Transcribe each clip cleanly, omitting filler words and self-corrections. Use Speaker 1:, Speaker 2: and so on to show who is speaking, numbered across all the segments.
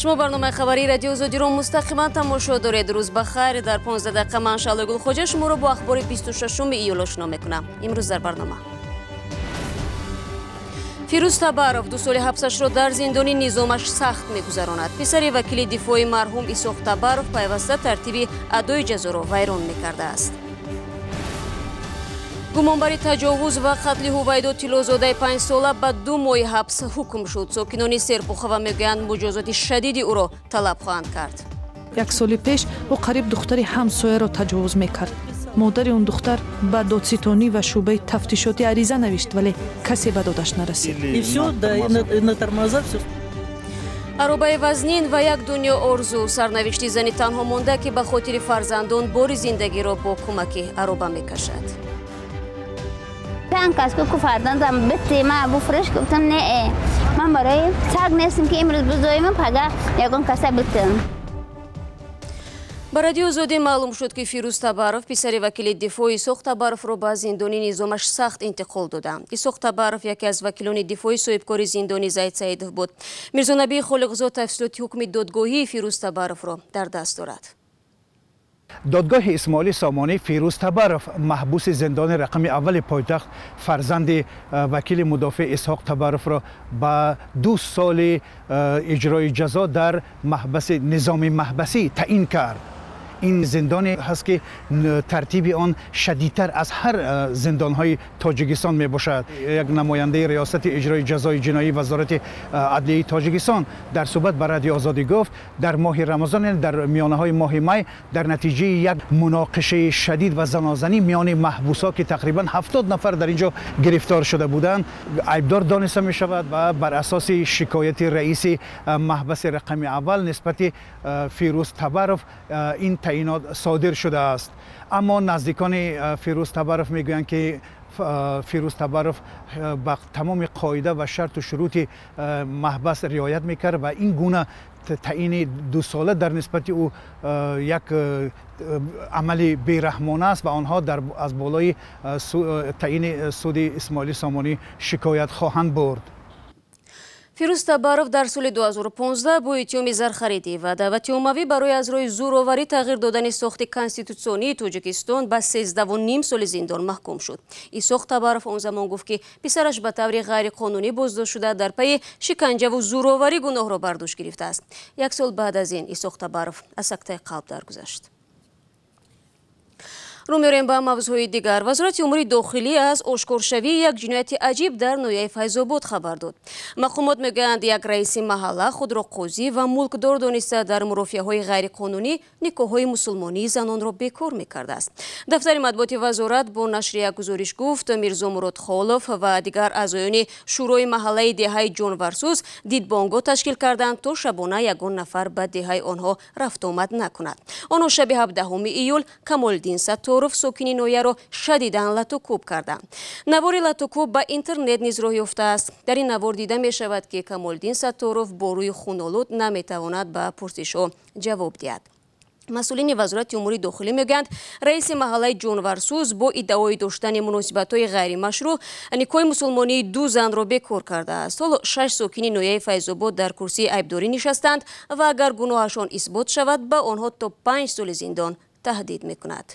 Speaker 1: Шумо барномаи хабарии Радиои Озодиро мустақиман тамошо доред. Рӯз ба хайр. Дар 15 дақиқа ман Шаҳло Гулхоҷа шуморо бо ахбори 26 июл ошно мекунам. Имрӯз дар барнома Фирӯз Табаров 2 соли ҳабсашро дар зиндони низомаш сахт мегузаронад. Писари вакили дифои марҳум Исоқ Табаров пайваста тартиби адои ҷазоро вайрон мекардааст. Гумонбари таҷовуз ва қатли Ҳувайдо Тиллозодаи 5-сола ба 2 моҳи ҳабс ҳукм шуд. Сокинони Серпухова мегӯянд, муҷозоти шадиди ӯро талаб хоҳанд кард.
Speaker 2: Як соли пеш ӯ қариб духтари ҳамсояро таҷовуз мекард. Модари он духтар ба додситонӣ ва шӯъбаи тафтишотӣ ариза навишт, вале касе ба додаш нарасид.
Speaker 1: Аробаи вазнин ва як дунё орзу. Сарнавишти зани танҳо монда, ки ба хотири фарзандон бори зиндагиро бо кӯмаки ароба мекашад.
Speaker 3: Чанд кас ку фарзандам бите ма буфурӯш, гуфтам не, ман барои саг нестам, ки имрӯз бизоимам, пага ягон каса битам.
Speaker 1: Ба Радиои Озодӣ маълум шуд, ки Фирӯз Табаров, писари вакили дифои Исоқ Табаровро ба зиндони низомаш сахт интиқол доданд. Исоқ Табаров яке аз вакилони дифои соҳибкори зиндони Зайд Саидов буд. Мирзонабии Холиқзод тафсилоти ҳукми додгоҳии Фирӯз Табаровро дар даст дорад.
Speaker 4: Додгоҳи Исмоили Сомонӣ Фирӯз Табаров, маҳбуси зиндони рақами аввали пойтахт, фарзанди вакили мудофеъ Исҳоқ Табаровро ба 2 соли иҷрои ҷазо дар маҳбаси низоми маҳбасӣ таъин кард. Ин зиндоне ҳаст, ки тартиби он шадидтар аз ҳар зиндонҳои Тоҷикистон мебошад. Як намояндаи риёсати иҷрои ҷазои ҷиноӣ Вазорати адлияи Тоҷикистон дар суҳбат ба Радиои Озодӣ гуфт, дар моҳи Рамазон, яъне дар миёнаҳои моҳи май, дар натиҷаи як муноқишаи шадид ва занозанӣ миёни маҳбусҳо, ки тақрибан 70 нафар дар ин ҷо гирифтор шуда буданд, айбдор дониста мешавад ва бар асоси шикояти раиси маҳбаси рақами аввал нисбати Фирӯз Табаров ин таъинот содир шудааст. Аммо наздикони Фирӯз Табаров мегӯянд, ки Фирӯз Табаров ба тамоми қоида ва шарту шурути маҳбас риоят мекард ва ин гуна таъини 2-сола дар нисбати ӯ як амали бераҳмона аст ва онҳо аз болои таъини суди Исмоили Сомонӣ шикоят хоҳанд бурд.
Speaker 1: Фирӯз Табаров дар соли 2015 бо иттиҳоми зархаридӣ ва даъвати оммавӣ барои аз роҳи зӯроварӣ тағйир додани сохти конститутсионии Тоҷикистон ба 13.5 соли зиндон маҳкум шуд. Исоқ Табаров он замон гуфт, ки писараш ба таври ғайриқонунӣ боздошт шуда, дар пайи шиканҷаву зӯроварӣ гуноҳро бар дӯш гирифтааст. Як сол баъд аз ин Исоқ Табаров аз сактаи қалб даргузашт. Рӯ меорем ба мавзӯъҳои дигар. Вазорати умури дохилӣ аз ошкоршавии як ҷинояти аҷиб дар ноҳияи Файзобод хабар дод. Мақомот мегӯянд, як раиси маҳалла худро қозӣ ва мулкдор дониста, дар мурофиаҳои ғайриқонунӣ никоҳҳои мусулмонии занонро бекор мекардааст. Дафтари матбуоти вазорат бо нашри як гузориш гуфт, Мирзо Муродхолов ва дигар аъзоёни шӯрои маҳаллаи деҳаи Ҷонварсӯз дидбонгоҳ ташкил карданд, то шабона ягон нафар ба деҳаи онҳо рафтуомад накунад. Онҳо шаби 17 июл Камолиддин Сатторов, сокини ноҳияро, шадидан латукӯб карданд. Навори латукӯб ба интернет низ роҳ ёфтааст. Дар ин навор дида мешавад, ки Камолиддин Сатторов бо рӯи хунолуд наметавонад ба пурсишҳо ҷавоб диҳад. Масъулини Вазорати умури дохилӣ мегӯянд, раиси маҳаллаи Ҷонварсӯз бо иддаои доштани муносибатҳои ғайримашрӯъ никоҳи мусулмонии 2 занро бекор кардааст. Ҳоло 6 сокини ноҳияи Файзобод дар курсии айбдорӣ нишастанд ва агар гуноҳашон исбот шавад, ба онҳо то 5 соли зиндон таҳдид мекунад.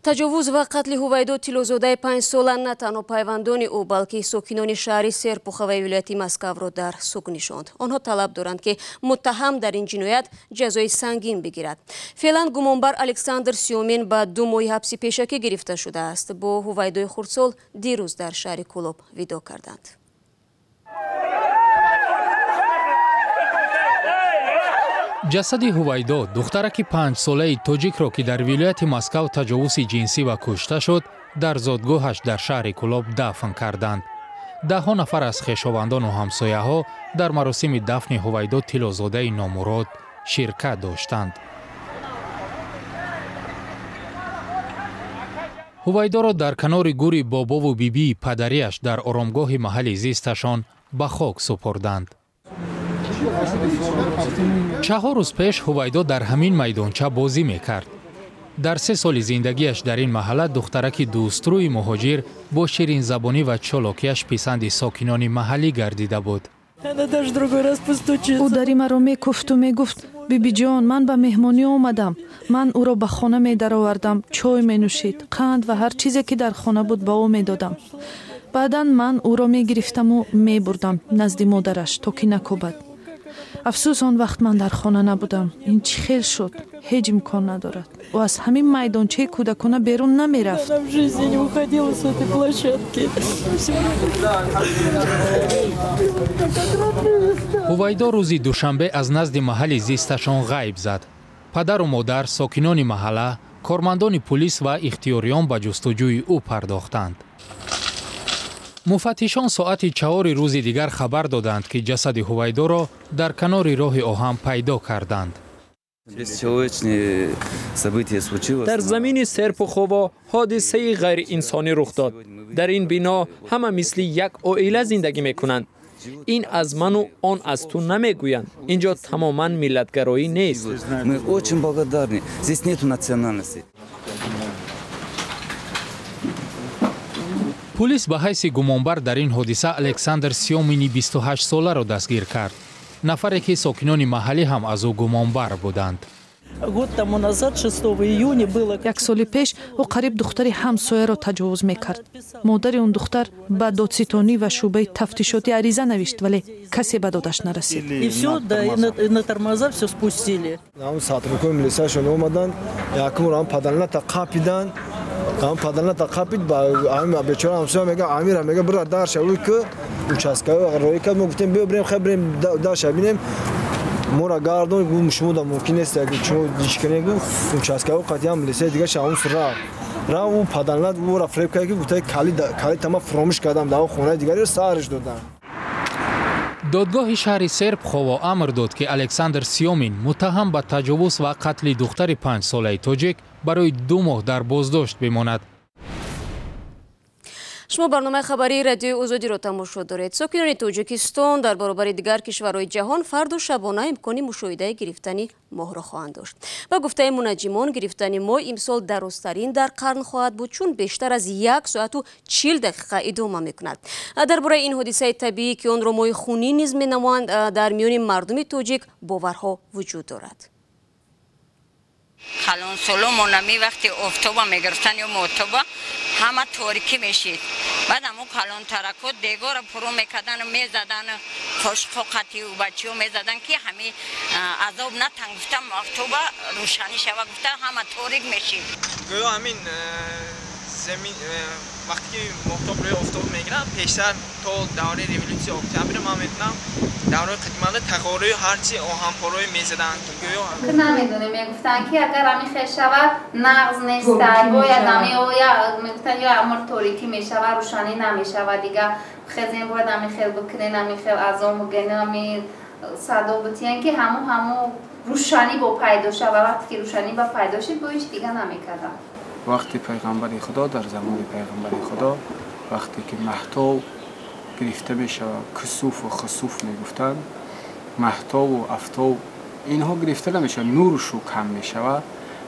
Speaker 1: Таҷовуз ва қатли Ҳувайдо Тиллозодаи 5-сола на танҳо пайвандони ӯ, балки сокинони шаҳри Серпуховаи вилояти Москавро дар суг нишонд. Онҳо талаб доранд, ки муттаҳам дар ин ҷиноят ҷазои сангин бигирад. Феълан гумонбар Александр Сиёмин ба 2 моҳи ҳабси пешакӣ гирифта шудааст. Бо Ҳувайдои хурдсол дирӯз дар шаҳри Кӯлоб видо карданд.
Speaker 5: Ҷасади Ҳувайдо, духтараки 5-солаи тоҷикро, ки дар вилояти Москав таҷовузи ҷинсӣ ва кушта шуд, дар зодгоҳаш дар шаҳри Кӯлоб дафн карданд. Даҳҳо нафар аз хешовандону ҳамсояҳо дар маросими дафни Ҳувайдо Тиллозодаи номурод ширкат доштанд. Ҳувайдоро дар канори гури бобову бибии падарияш дар оромгоҳи маҳалли зисташон ба хок супурданд. 4 рӯз пеш Ҳувайдо дар ҳамин майдонча бозӣ мекард. Дар 3 соли зиндагиаш дар ин маҳалла духтараки дӯстрӯи муҳоҷир бо ширинзабонӣ ва чолокиаш писанди сокинони маҳаллӣ гардида буд.
Speaker 2: Ӯ дари маро мекуфту мегуфт: «Бибиҷон, ман ба меҳмонӣ омадам». Ман ӯро ба хона медаровардам, чой менӯшид, қанд ва ҳар чизе ки дар хона буд, ба ӯ медодам. Баъдан ман ӯро мегирифтаму мебурдам назди модараш, то ки накӯбад. Афсӯс, он вақт ман дар хона набудам. Ин чӣ хел шуд? Ҳеҷ имкон надорад. Ӯ аз ҳамин майдончаи кӯдакона берун намерафт.
Speaker 6: Она в жизни не уходила с этой площадки.
Speaker 5: Ҳувайдо рӯзи душанбе аз назди маҳалли зисташон ғайб зад. Падару модар, сокинони маҳалла, кормандони пулис ва ихтиёриён ба ҷустуҷӯи ӯ пардохтанд. Муфаттишон соати 4-и рӯзи дигар хабар доданд, ки ҷасади Ҳувайдоро дар канори роҳи оҳан пайдо карданд.
Speaker 7: Дар замини Серпухово ҳодисаи ғайриинсонӣ рух дод. Дар ин бино ҳама мисли як оила зиндагӣ мекунанд. Ин аз ману он аз ту намегӯянд. Инҷо тамоман миллатгароӣ нест.
Speaker 8: Мы очень благодарны. Здесь нету национальности.
Speaker 5: Пулис ба ҳайси гумонбар дар ин ҳодиса Александр Сёмини 28-соларо дастгир кард, нафаре ки сокинони маҳаллӣ ҳам аз ӯ гумонбар буданд.
Speaker 6: Год тому назад, 6 июня, было...
Speaker 2: Як соли пеш ӯ қариб духтари ҳамсояро таҷовуз мекард. Модари он духтар ба додситонӣ ва шӯъбаи тафтишотӣ ариза навишт, вале касе ба додаш нарасид.
Speaker 6: И всё, да, и на тормоза всё спустили.
Speaker 9: Ҳам сотрудникои милисияшон омаданд, якумро ҳам паданата қапиданд, ҳам паданата қапид, ба бечора ҳамсоя мега, амира мега, бира дарша ӯ ки участкаи роӣ кард. Мо гуфтем, биё бирем, хай бирем дарша бинем. Мора гардон, гум шумо да мумкин нест, шумо ҳеч гум участкаи қатъиян милисияи дигар шаҳум рафт. Рафт, ӯ паданалат ӯра фреб кард, ки гуфта калид тама фуромӯш кардам дар хонаи дигареро сарш додам.
Speaker 5: Додгоҳи шаҳри Серпухово амр дод, ки Александр Сёмин, муттаҳам ба таҷовуз ва қатли духтари 5-солаи тоҷик, барои 2 моҳ дар боздошт бимонад.
Speaker 1: Шумо барномаи хабарии радиои Озодиро тамошо доред. Сокинони Тоҷикистон дар баробари дигар кишварҳои ҷаҳон фарду шабона имкони мушоҳидаи гирифтани моҳро хоҳанд дошт. Ба гуфтаи мунаҷҷимон, гирифтани моҳ имсол дарозтарин дар қарн хоҳад буд, чун бештар аз 1 соату 40 дақиқа идома мекунад. Дар бораи ин ҳодисаи табиӣ, ки онро моҳи хунӣ низ менамоянд, дар миёни мардуми тоҷик боварҳо вуҷуд дорад.
Speaker 10: Калонсоломон ами вақти офтоба мегирифтан ё моҳтоба, ҳама торикӣ мешид. Баъд ҳамун калонтаракҳо дегора пуру мекардану мезадану қошуқҳо қатию бачиҳо мезадан, ки ҳами азоб натан гуфта, моҳтоба рӯшанӣ шава гуфта, ҳама торик мешид.
Speaker 11: Гӯё ҳамин замин вақте ки моҳтоб рӯи офтоб мегирад, пештар то давраи революсияи октябр ман медонам, давраи қадиманда тағорою ҳарчи оҳанпораҳое мезаданд. Гӯё
Speaker 3: намедонем, мегуфтанд, ки агар ҳамин хел шавад, нағз нестад, бояд ҳамин оя мегуфтанд, ё амр торикӣ мешавад, рӯшанӣ намешавад, дига хезем, бояд ҳамин хел бикунен, ҳамин хел азон бигӯен, ҳамин садо битиҳен, ки ҳаму рӯшанӣ бо пайдо шавад. Вақте ки рӯшанӣ ба пайдо шид, бо ҳеҷ дига намекардам.
Speaker 12: Вақти пайғамбари Худо, дар замони пайғамбари Худо, вақте ки маҳтоб гирифта мешавад, кусуфу хусуф мегуфтанд, маҳтобу афтоб инҳо гирифта намешавад, нуршу кам мешавад.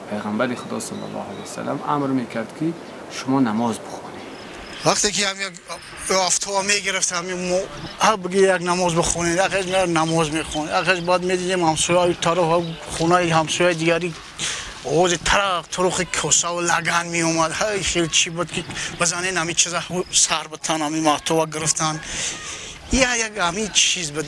Speaker 12: Пайғамбари Худо саллаллоҳу алайҳи васаллам амр мекард, ки шумо намоз бихонед.
Speaker 13: Вақте ки афтоб мегирифт, ҳар як намоз бихонед, намоз мехонед. Баъд медидем ҳамсояи тараф, хонаи ҳамсояи дигари овози тарақ турухи косаву лаган меомад. Хел чӣ буд, ки бизанен ҳамин чиза сар битан, ҳамин маҳтоба гирифтан. Як ҳамин чиз буд,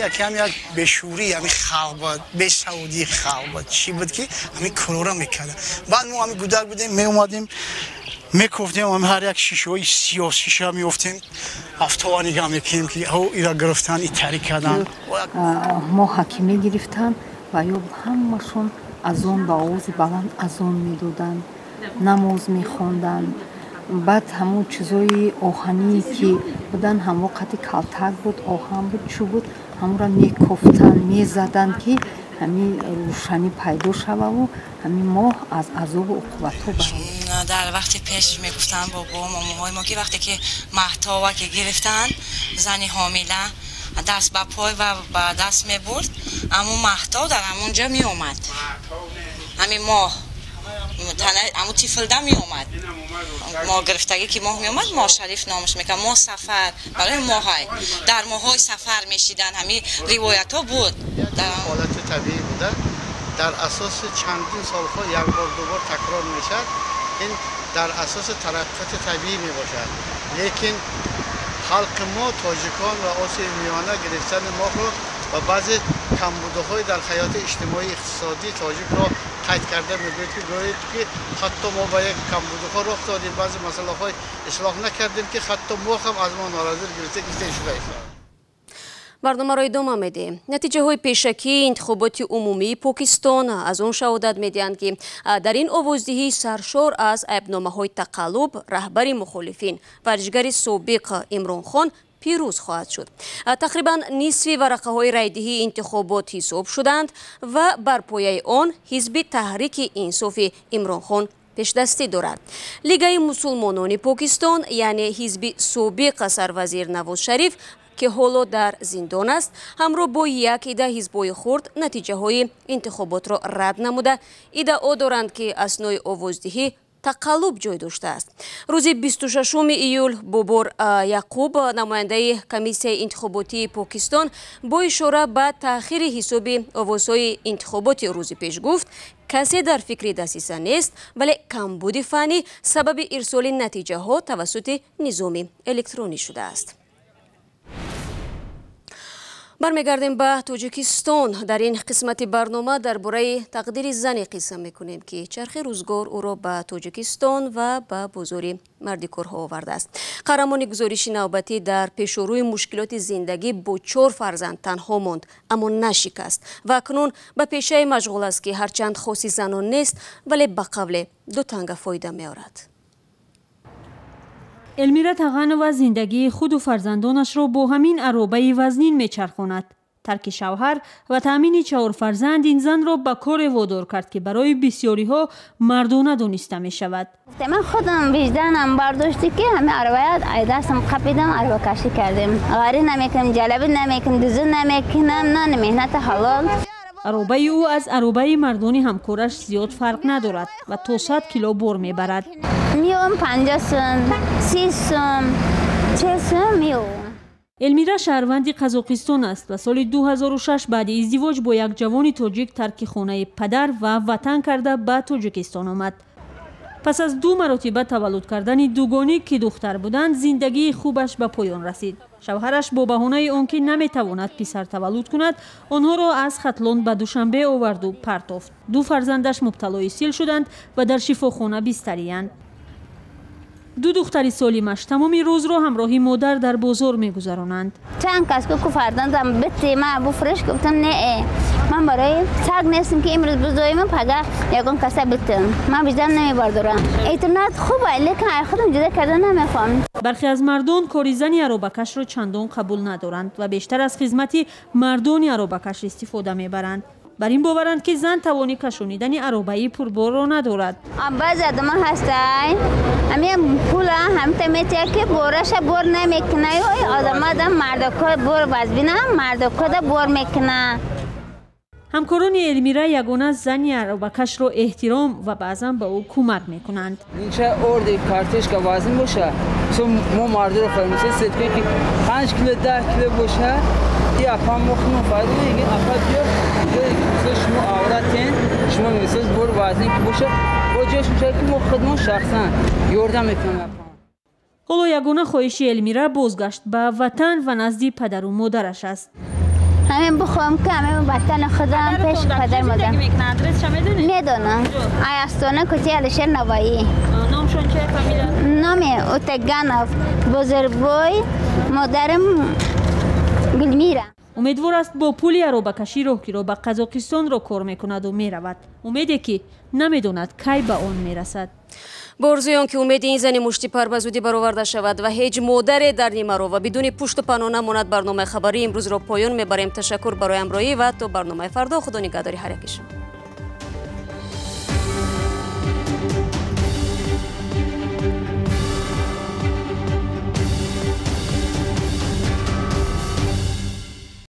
Speaker 13: якам як бешӯрӣ ҳамин халқ буд, бесаводии халқ буд, чӣ буд, ки ҳамин корора мекарда. Баъд мо ҳамин гудак будем, меомадем, мекуфтем ҳар як шишаҳои сиёҳ шиша меёфтем, афтова нигаҳ мекунем, ки ира гирифтан, итарӣ кардан.
Speaker 14: Моҳа ки мегирифтанд ва ё ҳамашон азон ба овози баланд азон медоданд, намоз мехонданд. Баъд ҳамон чизои оҳание ки буданд, ҳамон қати калтак буд, оҳан буд, чӯб буд, ҳамонро мекофтанд, мезаданд, ки ҳамин рӯшанӣ пайдо шававу ҳамин моҳ аз азобу уқубатҳо барояд.
Speaker 10: Дар вақти пеш мегуфтанд бобо момоҳои мо, ки вақте ки маҳтова ки гирифтанд, зани ҳомила даст ба пой ва ба даст мебурд, ҳамун маҳтов дар ҳамон ҷо меомад, ҳамин моҳ ҳамун тифлда меомад.
Speaker 15: Моҳ гирифтагӣ ки моҳ меомад, моҳ шариф номаш мекард, моҳ сафар барои моҳай. Дар моҳҳои сафар мешидан, ҳамин ривоятҳо буд.
Speaker 16: Ҳолати табиӣ буда, дар асоси чандин солҳо як бор ду бор такрор мешавад. Ин дар асоси тараққиёти табиӣ мебошад. Лекин халқи мо, тоҷикон ва Осиёи Миёна, гирифтани моҳро ва баъзе камбудиҳои дар ҳаёти иҷтимоӣ иқтисодии тоҷикро қайд карда мегӯяд, ки гӯяд ки ҳатто мо ба як камбудиҳо роҳ додем, баъзе масъалаҳои ислоҳ накардем, ки ҳатто мо ҳам аз мо норозӣ гирифта шуда истодааст.
Speaker 1: Барномаро идома медиҳем. Натиҷаҳои пешакии интихоботи умумии Покистон аз он шаҳодат медиҳанд, ки дар ин овоздиҳии саршор аз айбномаҳои тақаллуб раҳбари мухолифин, варзишгари собиқ Имрон Хон пирӯз хоҳад шуд. Тақрибан нисфи варақаҳои райдиҳии интихобот ҳисоб шуданд ва бар пояи он ҳизби Таҳрики Инсофи Имрон Хон пешдастӣ дорад. Лигаи мусулмонони Покистон, яъне ҳизби собиқ сарвазир Навоз Шариф, ки ҳоло дар зиндон аст, ҳамроҳ бо як ида ҳизбҳои хурд натиҷаҳои интихоботро рад намуда, иддао доранд, ки аснои овоздиҳӣ тақаллуб ҷой доштааст. Рӯзи 26 июл Бобор Яқуб, намояндаи комиссияи интихоботии Покистон, бо ишора ба таъхири ҳисоби овозҳои интихоботи рӯзи пеш гуфт, касе дар фикри дасиса нест, вале камбуди фаннӣ сабаби ирсоли натиҷаҳо тавассути низоми электронӣ шудааст. Бармегардем ба Тоҷикистон. Дар ин қисмати барнома дар бораи тақдири зане қисса мекунем, ки чархи рӯзгор ӯро ба Тоҷикистон ва ба бозори мардикорҳо овардааст. Қаҳрамони гузориши навбатӣ дар пешорӯи мушкилоти зиндагӣ бо 4 фарзанд танҳо монд, аммо нашикаст ва акнун ба пешае машғул аст, ки ҳарчанд хоси занон нест, вале ба қавле ду танга фоида меорад.
Speaker 17: Элмира Тағанова зиндагии худу фарзандонашро бо ҳамин аробаи вазнин мечархонад. Тарки шавҳар ва таъмини 4 фарзанд ин занро ба коре водор кард, ки барои бисёриҳо мардона дониста мешавад.
Speaker 18: Ман худам виҷданам бардошти, ки ҳамин аробаят дастам қапидам, арабакашӣ кардем. Ғарӣ намекунам, ҷалабӣ намекунам, дузӣ намекунам, нон меҳнати ҳалол.
Speaker 17: Аробаи ӯ аз аробаи мардони ҳамкораш зиёд фарқ надорад ва то 100 кило бор мебарад.
Speaker 18: Миём 50 сум, 30 сум, 40 сум миём.
Speaker 17: Элмира шаҳрванди Қазоқистон аст ва соли 2006 баъди издивоҷ бо як ҷавони тоҷик тарки хонаи падар ва ватан карда ба Тоҷикистон омад. Пас аз 2 маротиба таваллуд кардани дугоник, ки духтар буданд, зиндагии хубаш ба поён расид. Шавҳараш бо баҳонаи он ки наметавонад писар таваллуд кунад, онҳоро аз Хатлон ба Душанбе оварду партофт. 2 фарзандаш мубталои сил шуданд ва дар шифохона бистариянд. 2 духтари солимаш тамоми рӯзро ҳамроҳи модар дар бозор мегузаронанд.
Speaker 18: Чанд кас ку фарзандам бити ма буфурӯш, гуфтам не, ман барои саг нестам, ки имрӯз бизоимам, пага ягон каса битам. Ман виҷдан намебардорам. Эътимод хуб, лекин ай худам ҷудо карда намехоҳам.
Speaker 17: Бархе аз мардон кори зани аробакашро чандон қабул надоранд ва бештар аз хизмати мардони аробакаш истифода мебаранд. Бар ин боваранд, ки зан тавони кашонидани аробаи пурборро надорад.
Speaker 18: Баъзе одама ҳастанд, ҳамин пула ҳамта метиҳад, ки бораша бор намекунад. Одамада мардакҳо бор вазбина, мардакҳода бор мекунад.
Speaker 17: Ҳамкорони Элмира ягона зани аробакашро эҳтиром ва баъзан ба ӯ кӯмак мекунанд.
Speaker 19: Инча орди картошка вазн боша, мо мардуро фаҳмисем, ки 5 кило 10 кило боша, и апа мо худмон файда мегирем, апа биё ҷое шумо авратен, шумо мисол бор вазн ки боша, бо ҷояш мешавад, ки мо худмон шахсан ёрдам мекунем апа.
Speaker 17: Ҳоло ягона хоҳиши Элмира бозгашт ба ватан ва назди падару модараш аст.
Speaker 18: ҳамин бихоҳам, ки ҳамин ватани худам пеш падар модар. Медонам. Ай Астона, кӯчаи Алишер Навоӣ.
Speaker 17: Номшон чия, фамилия?
Speaker 18: Номи Утаганов Бозорбой, модарам Гулмира.
Speaker 17: Умедвор аст, бо пули аробакашӣ роҳкиро ба Қазоқистонро кор мекунаду меравад. Умеде, ки намедонад кай ба он мерасад.
Speaker 1: Бо орзуи он ки умеди ин зани муштипар ба зудӣ бароварда шавад ва ҳеҷ модаре дар нимаро ва бидуни пушту паноҳ намонад, барномаи хабарии имрӯзро поён мебарем. Ташаккур барои ҳамроҳӣ ва то барномаи фардо. Худо нигаҳдори ҳар яки шумо.